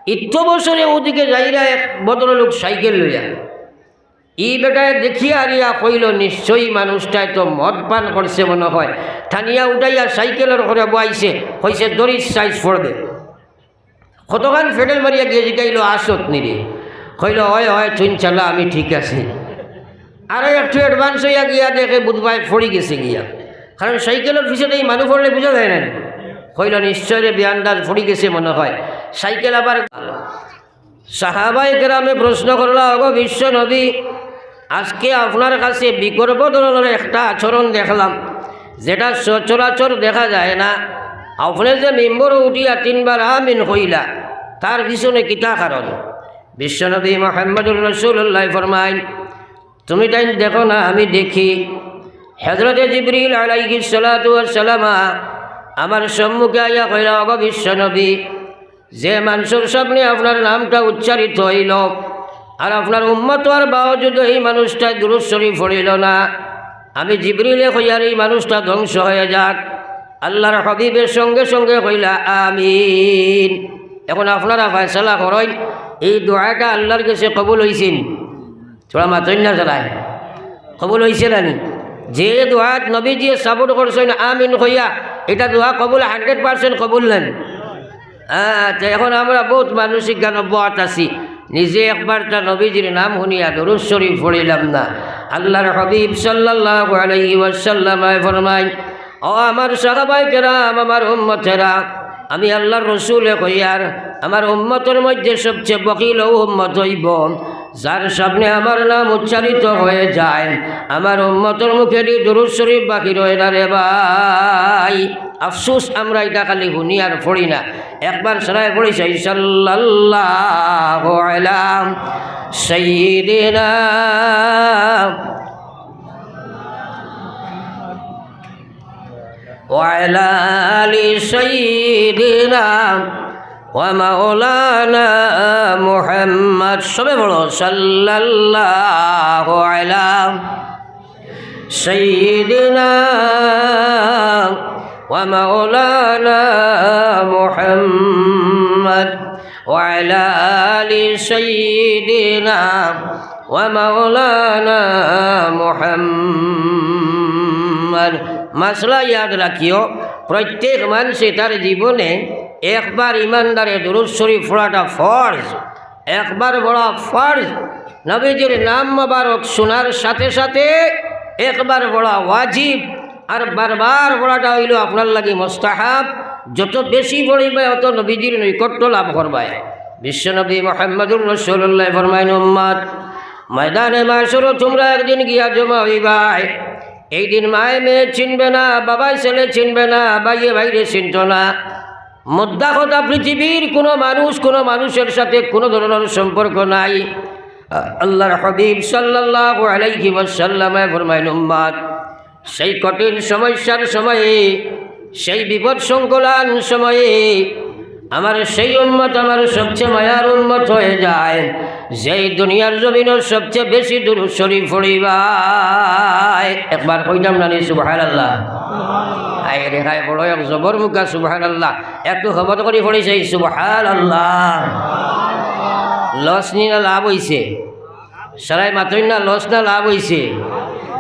ইত্য বছরে ওদিকে যাইরা এক ভদ্রলোক সাইকেল লইয়া, ই বেটায় দেখিয়া আরিয়া কইল, "নিশ্চয়ই মানুষটায় তো মদ পান করছে মনে হয়।" টানিয়া উঠাইয়া সাইকেলর উপরে বওয়াইছে, কইছে, "দড়ির সাইজ পড়বে।" কতখান ফেডেল মারিয়া গিয়া জিকাইল, "আসত নি রে?" কইল, "হয়, হয়, তুই চালা, আমি ঠিক আছি।" আরো একটু অ্যাডভান্স হইয়া গিয়া দেখে বুধবায় পড়ি গেছে গিয়া, কারণ সাইকেলর পিছনে এই মানুষ পড়লে বুঝা যায় না। কইল, "নিশ্চয় রে, বেআন্দাজ পড়ি গেছে মনে হয়।" সাইকেল আবার সাহাবায়ে কেরামে প্রশ্ন করলা, "ওগো বিশ্ব নবী, আজকে আপনার কাছে বিকল্প ধরনের একটা আচরণ দেখলাম, যেটা সচরাচর দেখা যায় না। আপনি যে মিম্বরো উঠিয়া তিনবার আমিন কইলা, তার পিছনে কিতা কারণ?" বিশ্বনবী মুহাম্মদুর রাসূলুল্লাহ ফরমাইন, "তুমি তাইন দেখো না, আমি দেখি।" হযরতে জিবরিল আলাইহিস সালাতু ওয়াস সালাম আমার সম্মুখে আইয়া কইলা, "ওগো বিশ্ব নবী, যে মানুষর সামনে আপনার নামটা উচ্চারিত হইল, আর আপনার উম্মত হওয়ার বাওজুদ এই মানুষটা দুরূদ শরীফ পড়িল না, আমি জিবরিলে কইয়ার এই মানুষটা ধ্বংস হয়ে যাক।" আল্লাহর হাবিবের সঙ্গে সঙ্গে কইলা, "আমিন।" এখন আপনারা ফয়সালা করইন, এই দোয়াটা আল্লাহর কাছে কবুল হইছেন? থোড়া মাতইন না চালায়, কবুল হইছে না নি? যে দোয়াত নবীজি সাপোর্ট করছেন আমিন কইয়া, এটা দোয়া কবুল, হান্ড্রেড পার্সেন্ট কবুল নেন। হ্যাঁ, তো এখন আমরা বহুত মানসিক গান অব্যাহত আছি, নিজে একবার তা নবীজির নাম শুনিয়া দুরূদ শরীফ পড়িলাম না। আল্লাহর হাবিব সাল্লাল্লাহু আলাইহি ওয়াসাল্লাম ফরমাইন, "ও আমার সাহাবায়ে কেরাম, আমার উম্মতেরা, আমি আল্লাহর রসুলে কইয়ার, আমার উম্মতর মধ্যে সবচেয়ে বখিল ও উম্মত হইব, যার সামনে আমার নাম উচ্চারিত হয়ে যায়, আমার উম্মতর মুখেদি দুরূদ শরীফ বাকি রয় না রে ভাই।" আফসোস, আমরা এটা খালি শুনি আর পড়ি না। একবার সরায় পড়ি চাই, সাল্লাল্লাহু আলা সাইয়্যিদিনা ওয়া আলা আলি সাইয়্যিদিনা ওয়া মাওলানা মুহাম্মদ। সবে বলো, সাল্লাল্লাহু আলা সাইয়্যিদিনা ওয়া মাওলানা মুহাম্মদ ওয়া আলা আলি সাইয়্যিদিনা ওয়া মাওলানা মুহাম্মদ। মাসলা ইয়াদ রাখিও, প্রত্যেক মানষে তার জীবনে একবার ইমানদারে দুরূদ শরীফ পড়াটা ফরজ, একবার পড়া ফরজ। নবীজির নাম মোবারক শোনার সাথে সাথে একবার পড়া ওয়াজিব, আর বারবার পড়াটা হইল আপনার লাগি মুস্তাহাব। যত বেশি পড়িবায়, অত নবীজির নৈকট্য লাভ করবায়। বিশ্বনবী মুহাম্মদুর রাসূলুল্লাহ ফরমাইন, "উম্মত, ময়দানে মাশরো তোমরা একদিন গিয়া জমা হইবায়। এই দিন মায়ে মেয়ে চিনবে না, বাবায় ছেলে চিনবে না, ভাইয়ে ভাইরে চিনতো না। মুদ্রা কথা, পৃথিবীর কোনো মানুষ কোনো মানুষের সাথে কোনো ধরনের সম্পর্ক নাই।" আল্লাহর হাবিব সাল্লাল্লাহু আলাইহি ওয়াসাল্লামে ফরমাইন, "উম্মত, সেই কঠিন সমস্যার সময়ে, সেই বিপদ সংকুলান সময়ে আমার সেই উম্মত আমার সবচেয়ে মায়ার উম্মত হয়ে যায়, যেই দুনিয়ার জমিনর সবচেয়ে বেশি দুরূদ শরীফ পড়িবায়।" একবার কইতাম না নি সুবহানাল্লাহ? আয় রে হায়, বড় এক জবর মুখা, সুবহানাল্লাহ। একটু হবত করি পড়ি চাই, সুবহানাল্লাহ। লস নি না লাভ অইছে? সারাই মাতইন না, লস না লাভ অইছে?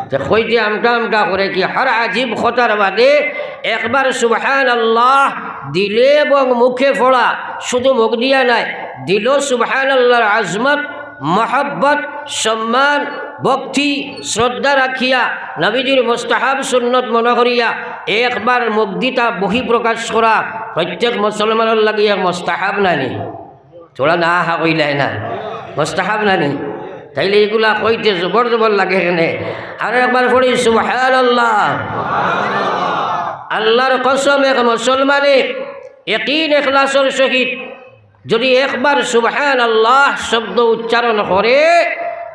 তে কইতে আমটা আমটা করে কি, হর আজীব কথার বাদে একবার সুবহানাল্লাহ দিলে এবং মুখে পড়া, শুধু মুখ দিয়া নায়, দিলো সুবহানাল্লাহর আজমত, মহব্বত, সম্মান, ভক্তি, শ্রদ্ধা রাখিয়া, নবীজির মুস্তাহাব সুন্নত মনে করিয়া একবার মুখ দিতা বহিঃপ্রকাশ করা প্রত্যেক মুসলমানর লাগি এক মুস্তাহাব নানি? থুড়া না হা কইলায় না, মুস্তাহাব নানি? তাইলে ইগুলা কইতে জবর জবর লাগে কেনে? আর একবার পড়ি সুবহানাল্লাহ। আল্লাহর কসম, এক মুসলমানে একিন এখলাসর সহিত যদি একবার সুবহানাল্লাহ শব্দ উচ্চারণ করে,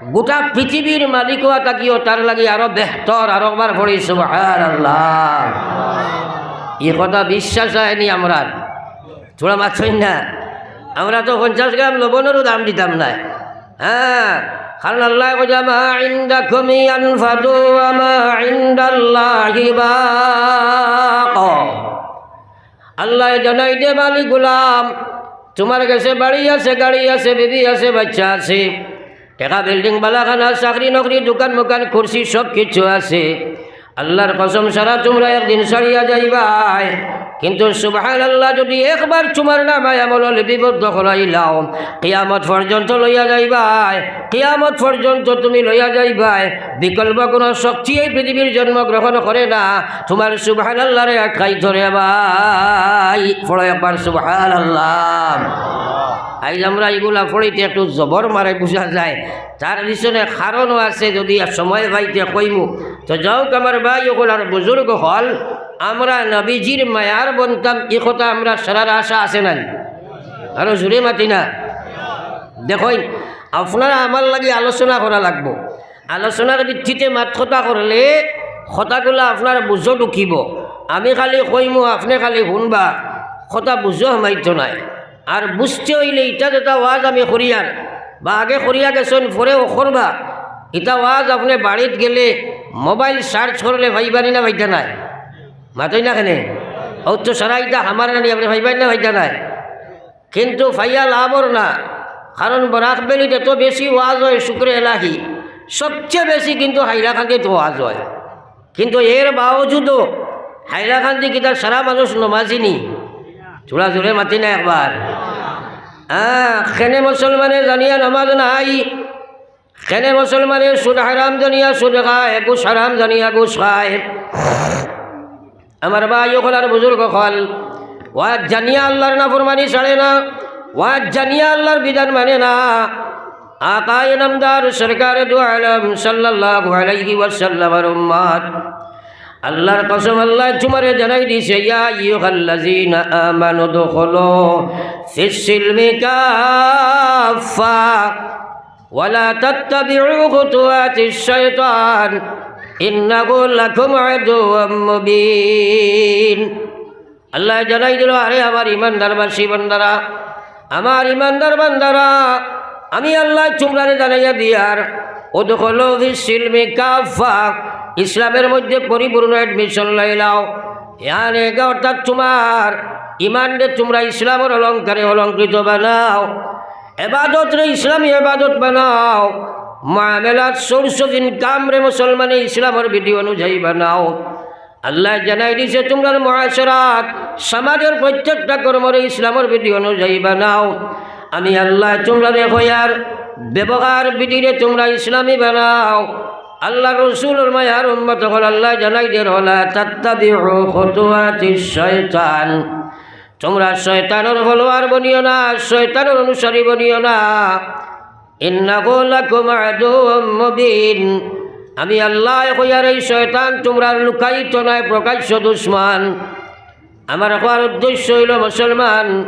গোটা পৃথিবীর মালিক অওয়া থাকিও তার লাগি আরো বেহতর। আর একবার পড়ি সুবহানাল্লাহ। ই কথা বিশ্বাস অয়নি আমরার? থুড়া মাতইন না। আমরা তো পঞ্চাশ গ্রাম লবণরও দাম দিতাম নায়। হ্যাঁ, কারণ আল্লায় কইছে, "মা ইনদাকুম ইয়ানফাদু ওয়া মা ইনদাল্লাহি বাক।" আল্লায় জানাই দে, মালিক গুলাম, তুমার গেছে বাড়ি আছে, গাড়ি আছে, বিবি আছে, বাইচ্চা আছে, টেকা, বিল্ডিং, বালাখানা, চাকরি, নকরি, দোকান, মোকান, কুরসি, সব কিছু আছে। আল্লাহর কসম, সারা তুমরা একদিন ছাড়িয়া যাইবায়, কিন্তু সুবহানাল্লাহ যদি একবার তুমার নামায় আমল লিপিবদ্ধ করাইলাও, কিয়ামত পর্যন্ত লইয়া যাইবায়, কিয়ামত পর্যন্ত তুমি লইয়া যাইবায়। বিকল্প কোনো শক্তি এই পৃথিবীর জন্মগ্রহণ করে না তুমার সুবহানাল্লাহরে আটকাইতো রে ভাই। পড়ো একবার সুবহানাল্লাহ। আইজ আমরা ইগুলা পড়িতে একটু জবর মারে বুঝা যায়, তার পিছনে কারণও আছে, যদি সময় পাইতে কইমু। তো যাউক আমার ভাই অকল আর বুজুর্গ অকল, আমরা নবীজির মায়ার বনতাম, ই কথা আমরা সারার আশা আছে নানি? আরো জোরে মাতি না। দেখইন, আপনারা আমার লাগি আলোচনা করা লাগবো। আলোচনার ভিত্তিতে মাত কথা করলে কথাগুলা আপনার বুঝো ঢুকিবো। আমি খালি কইমু, আপনে খালি হুনবা, কথা বুঝো হামাইতো নায়। আর বুঝতে অইলে ইটা যেটা ওয়াজ আমি করিয়ার, বা আগে করিয়া গেছইন, পরেও করবা, ইটা ওয়াজ আপনে বাড়িত গেলে মোবাইল সার্চ করলে পাইবানি না পাইতা নায়? মাতইন না কেনে? অউ তো সারা ইটা আমার নানি, আপনে পাইবানি না পাইতা নায়? কিন্তু পাইয়া লাভর না, কারণ বরাক ভ্যালিত এত বেশি ওয়াজ অয়, শুকরে এলাহি, সবচেয়ে বেশি কিন্তু হাইলাকান্দিত ওয়াজ অয়। কিন্তু এর বাওজুদও হাইলাকান্দি কিতা সারা মানুষ নমাজি নি? থুড়া জোরে মাতি না একবার। হ্যাঁ, কেনে মুসলমানে জানিয়া নমাজ নাই, কেনে মুসলমানে সুদ হারাম জানিয়া সুদ খায়, ঘুষ হারাম জানিয়া ঘুষ খায়। আমার ভাই অকল আর বুজুর্গ অকল, ওয়াজ জানিয়া আল্লাহর নাফরমানি ছাড়ে না, ওয়াজ জানিয়া আল্লাহর বিধান মানে না। আকায়ে নামদার সরকারে দু আলম সাল্লাল্লাহু আলাইহি ওয়াসাল্লামর উম্মত। আল্লাহর কসম, আল্লায় তুমারে জানাই দিছে, ইয়া আইয়ুহাল্লাযীনা আমানু দুখুলু ফিস সিলমি কাফফা। ولا تتبعوا خطوات الشيطان إنه لكم عدو مبين। আল্লায় জানাই দিলো, আরে আমার ইমানদারবাসী বান্দারা, আমার ইমানদার বান্দারা, আমি আল্লায় তুমরারে জানাইয়া দিয়ার, উদখুলু ফিস সিলমি কাফফা, ইসলামর মধ্যে পরিপূর্ণ admission লইলাও। ইয়ানে অর্থাৎ তুমার ইমানরে তুমরা ইসলামর অলংকারে অলংকৃত বানাও। এবাদতরে ইসলামী এবাদত বানাও, মুআমালাত, source of income রে মুসলমানে ইসলামর বিধি অনুযায়ী বানাও। আল্লায় জানাই দিছে, তুমরার মুআশারাত, সমাজর প্রত্যেকটা কর্মরে ইসলামর বিধি অনুযায়ী বানাও। আমি আল্লায় তুমরারে কইয়ার, ব্যবহার বিধিরে তুমরা ইসলামী বানাও। আল্লাহর রসুলর মায়ার উম্মত অকল, আল্লায় জানাই দের, ওয়ালা তাত্তাবিউ খুতুওয়াতিশ শাইতান। তুমরা শয়তানর follower বনিও না, শয়তানর অনুসারী বনিও না। ইন্নাহু লাকুম আদুউম মুবিন। আমি আল্লায় কইয়ার, এই শয়তান তুমরার লুকায়িত নায়, প্রকাশ্য দুশমন। আমার কওয়ার উদ্দেশ্য অইলো, মুসলমান,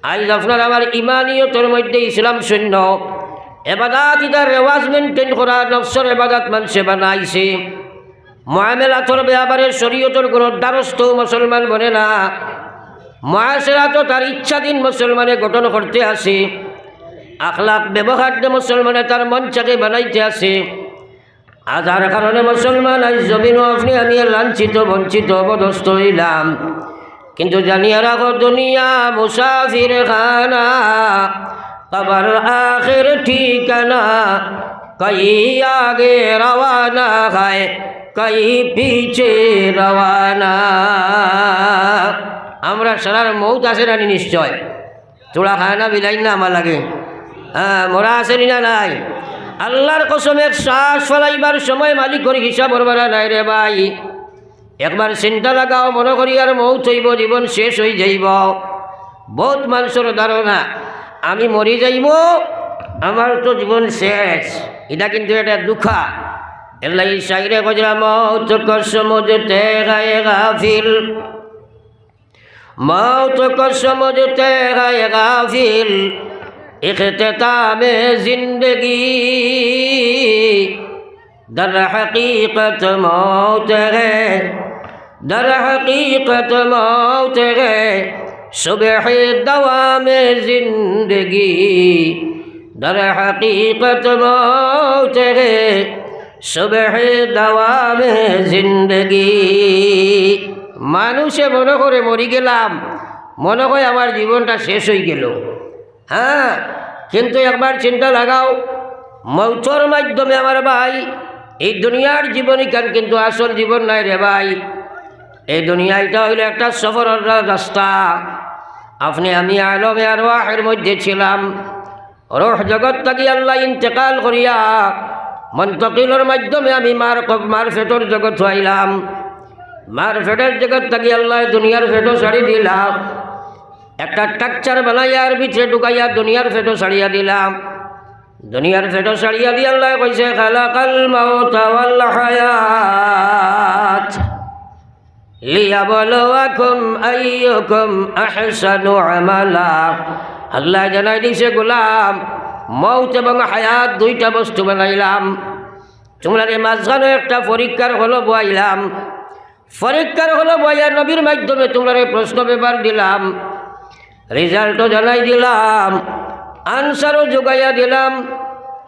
আইজ আপনার আমার ইমানিয়তর মধ্যে ইসলাম শূন্য, এবাদাত ইতার রেওয়াজ maintain করা, নফসর এবাদাত মানষে বানাইছে। মুআমালাতর ব্যাপারে শরীয়তর কোনো দ্বারস্থ মুসলমান বনে না। মুআশারাতও তার ইচ্ছাধীন মুসলমানে গঠন করতে আছে। আখলাক ব্যবহার দে মুসলমানে তার মন চাকে বানাইতে আছে। আজ যার কারণে মুসলমান আইজ জমিনো আপনে আমি লাঞ্ছিত, বঞ্চিত, অপদস্থ অইলাম। কিন্তু জানিয়া রাখো, দুনিয়া মুসাফির খানা, কবর আখের ঠিকানা, কই আগে রওয়ানা হয়, কই পিছে রওয়ানা। আমরার সারার মউত আছে নানি নিশ্চয়? থুড়া খায় না বিলাইন না আমার লাগে? হ্যাঁ, মরা আছে নি না নাই? আল্লার কসম, এক শ্বাস ফালাইবার সময় মালিকর হিসাবর বারা নাই রে ভাই। একবার চিন্তা লাগাও, মনো করিয়ার মউত অইবো, জীবন শেষ অইযাইবো। বউত মানষর ধারণা, আমি মরি যাইমু, আমার তো জীবন শেষ। ইটা কিন্তু একটা ধুকা। এরলাগি শাইরে কইরা, "মউত কো সমঝতে হ্যায় গাফিল, মউত কো সমঝতে হ্যায় গাফিল, ইখতিতামে জিন্দেগি।" در حقیقت موت ہے، در حقیقت موت ہے، صبح دوام زندگی۔ در حقیقت موت ہے، صبح دوام زندگی۔ মানুষে মনো করে মরি গেলাম, মনো কয় আমার জীবনটা শেষ অইগেলো। হ্যাঁ, কিন্তু একবার চিন্তা লাগাও, মউতর মাধ্যমে আমার ভাই, এই দুনিয়ার জীবন ইখান কিন্তু আসল জীবন নায় রে ভাই। এই দুনিয়াটা অইলো একটা সফরর রা-, রাস্তা। আপনে আমি আলমে আরওয়াহের মধ্যে ছিলাম, রুহ জগৎ থাকি আল্লায় ইন্তেকাল করিয়া মুন্তকিলর মাধ্যমে আমি মার ক-, মার পেটর জগতো আইলাম। মার পেটর জগৎ থাকি আল্লায় দুনিয়ার পেটো ছাড়ি দিলাম। একটা structure বানাইয়া এর ভিতরে ঢুকাইয়া দুনিয়ার পেটো ছাড়িয়া দিলাম। দুনিয়ার পেটো ছাড়িয়া দিয়া আল্লায় কইছে, "খালাকাল মাউতা ওয়াল হায়াত লিয়াবলুয়াকুম আইয়ুকুম আহসানু আমালা।" আল্লায় জানাই দিছে, "গোলাম, মউত এবং হায়াত দুইটা বস্তু বানাইলাম। তুমরারে মাঝখানো একটা পরীক্ষার হলো বওয়াইলাম।" পরীক্ষার হলো বওয়াইয়া নবীর মাধ্যমে তুমরারে প্রশ্ন paper দিলাম, result-ও জানাই দিলাম, answer-ও জুগাইয়া দিলাম।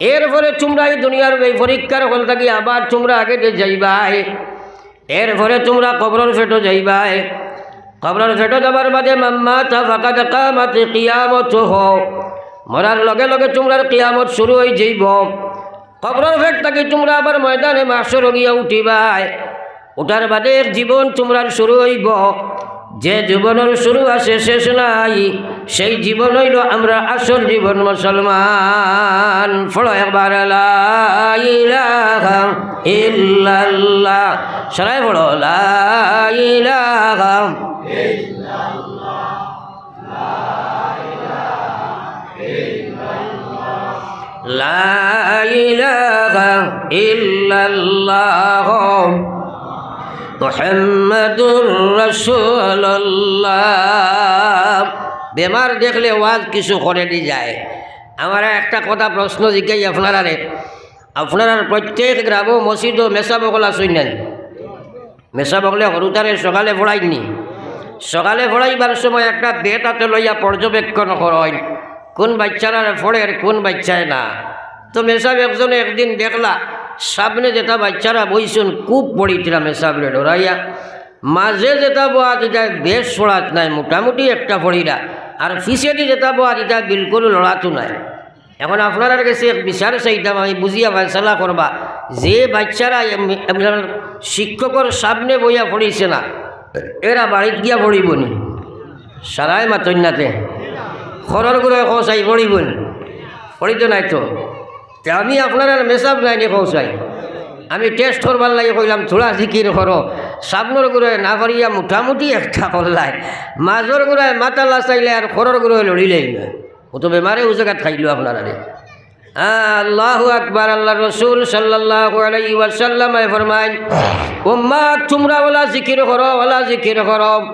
এরপরে তুমরা এই দুনিয়ার এই পরীক্ষার হল থাকি আবার তুমরা আগেদে যাইবায়। এরপরে তুমরা কবরর পেটো যাইবায়। কবরর পেটো যাবার বাদে মান মাতা ফাকাদ কামাত কিয়ামতুহু। মরার লগে লগে তুমরার কিয়ামত শুরু অইযাইবো। কবরর পেট থাকি তুমরা আবার ময়দানে মাহশরো গিয়া উঠিবায়। উঠার বাদে এক জীবন তুমরার শুরু অইবো, যে জীবনর শুরু আছে, শেষ নাই, সেই জীবন অইলো আমরার আসল জীবন মুসলমান। পড়ো একবার, লা ইলাহা ইল্লাল্লাহ। সবাই পড়ো, লা ইলাহা। লা ইলাহা ইল্লাল্লাহ মুহাম্মাদুর রাসূলুল্লাহ। বেমার দেখলে ওয়াজ কিছু করে দি যায়। আমারে একটা কথা প্রশ্ন জিগাই আপনারারে, আপনারার প্রত্যেক গ্রামো মসজিদো মেসাব অকল আছইন না নি? মেসাব অকলে হুরুতারে সকালে পড়াইন নি? সকালে পড়াইবার সময় একটা bat আতো লইয়া পর্যবেক্ষণ করইন, কুন বাইচ্চারারে পড়ের, কুন বাইচ্চায় না। তো মেসাব একজনে একদিন দেখলা, সামনে যেতা বাইচ্চারা বইছইন, খুব পড়িতরা মেসাবরে ডরাইয়া, মাঝে যেতা বওয়াত ইতায় বেশ পড়াত নায়, মোটামুটি একটা পড়িরা, আর পিছেদি যেতা বওয়াত ইতায় বিলকুল লড়াত নায়। এখন আপনারার গেছে এক বিচার চাইতাম, আমি বুঝিয়া ফয়সালা করবা। যে বাইচ্চারা এম-, এম-, শিক্ষকর সামনে বইয়া পড়িছে না, এরা বাড়িত গিয়া পড়িবো নি? সারায় মাতইন না তে। ঘরর গুরুয়ে কও চাই পড়িবো নি? পড়িতো নায় তো। তে আমি আপনারার মেসাব নায় নি কও চাই। আমি test করবার লাগি কইলাম, থুড়া জিকির করো। সামনর গুরুয়ে না পারিয়া মোটামুটি একটা করলায়। মাঝর গুরুয়ে মাথা লাচাইলায় আর ঘরর গুরুয়ে লড়িলায় না। ও তো বেমারে ও জাগাত খাইলো আপনারারে। হ্যাঁ, আল্লাহু আকবার। আল্লার রসুল সাল্লাল্লাহু আলাইহি ওয়াসাল্লামে ফরমাইন, "উম্মত, তুমরা অলা জিকির করো, অলা জিকির করো।"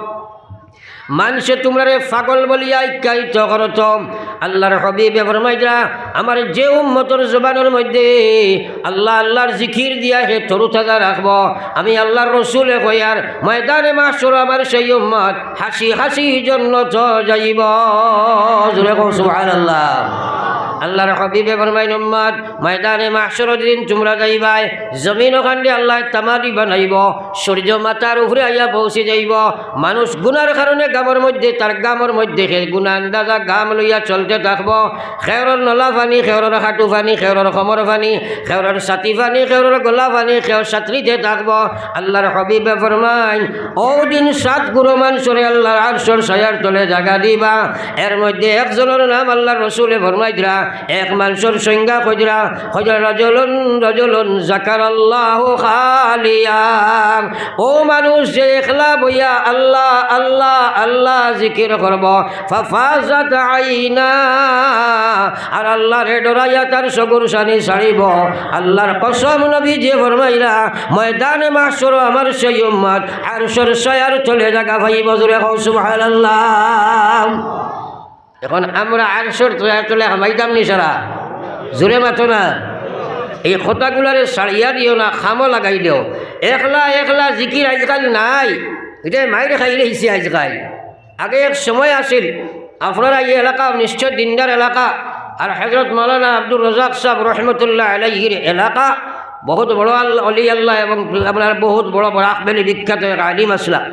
মানষে তুমরারে পাগল বলিয়া আখ্যায়িত করতো। আল্লার হাবিবে ফরমাইতরা, "আমার যে উম্মতর জবানর মধ্যে আল্লাহ, আল্লার জিকির দিয়া হে তরুতাজা রাখবো, আমি আল্লার রসুলে কইয়ার, ময়দানে মাহশরো আমার সেই উম্মত হাসি হাসি জন্নত যাইবো।" জোরে কও সুবহানাল্লাহ। আল্লাহর হাবিবে ফরমাইন, "উম্মত, ময়দানে মাহশরর দিন তুমরা যাইবায়, জমিন অখানরে আল্লায় তামারি বানাইবো, সূর্য মাথার উপরে আইয়া পৌঁছি যাইবো, মানুষ গুনার কারণে গামর মধ্যে, তার গামর মধ্যে হে গুনা আন্দাজা গাম লইয়া চলতে থাকবো, খেউরর নলা পানি, খেউরর হাঁটু পানি, খেউরর কোমর পানি, খেউরর ছাতি পানি, খেউরর গলা পানি, খেউর ছাত্রিতে থাকবো।" আল্লাহর হাবিবে ফরমাইন, অউ দিন সাত গুরু মানষরে আল্লাহর আরশর ছায়ার তলে জাগা দিবা। এর মধ্যে একজনর নাম আল্লাহর রসুলে ফরমাইতরা, এক মানষর সংজ্ঞা কইতরা, কইতরা, "রাজুলুন, রাজুলুন জাকারাল্লাহু খালিয়া।" অউ মানুষ যে একলা বইয়া আল্লাহ, আল্লাহ, আল্লাহ জিকির করবো, ফাফাজাত আইনা, আর আল্লাহরে ডরাইয়া তার চকুর পানি ছাড়িবো। আল্লাহর কসম, নবীজিয়ে ফরমাইরা, ময়দানে মাহশরো আমার সেই উম্মত আরশর ছায়ার তলে জাগা পাইবো। জোরে কও সুবহানাল্লাহ। এখন আমরা আরশর ছায়ার তলে হামাইতাম নি সারা? জোরে মাতো না। এই কথাগুলারে ছাড়িয়া দিও না, কামো লাগাই দেও। একলা একলা জিকির আইজকাইল নাই, ইটায় মাইর খাইলাইছে আইজকাইল। আগে এক সময় আছিল, আপনারা এই এলাকা নিশ্চয় দিনদার এলাকা, আর হযরত মাওলানা আব্দুর রাজ্জাক সাহেব রহমতুল্লাহ আলাইহির এলাকা, বহুত বড় আল-, অলি আল্লাহ এবং আপনার বহুত বড় বরাক ভ্যালি বিখ্যাত এক আলিম আছলা।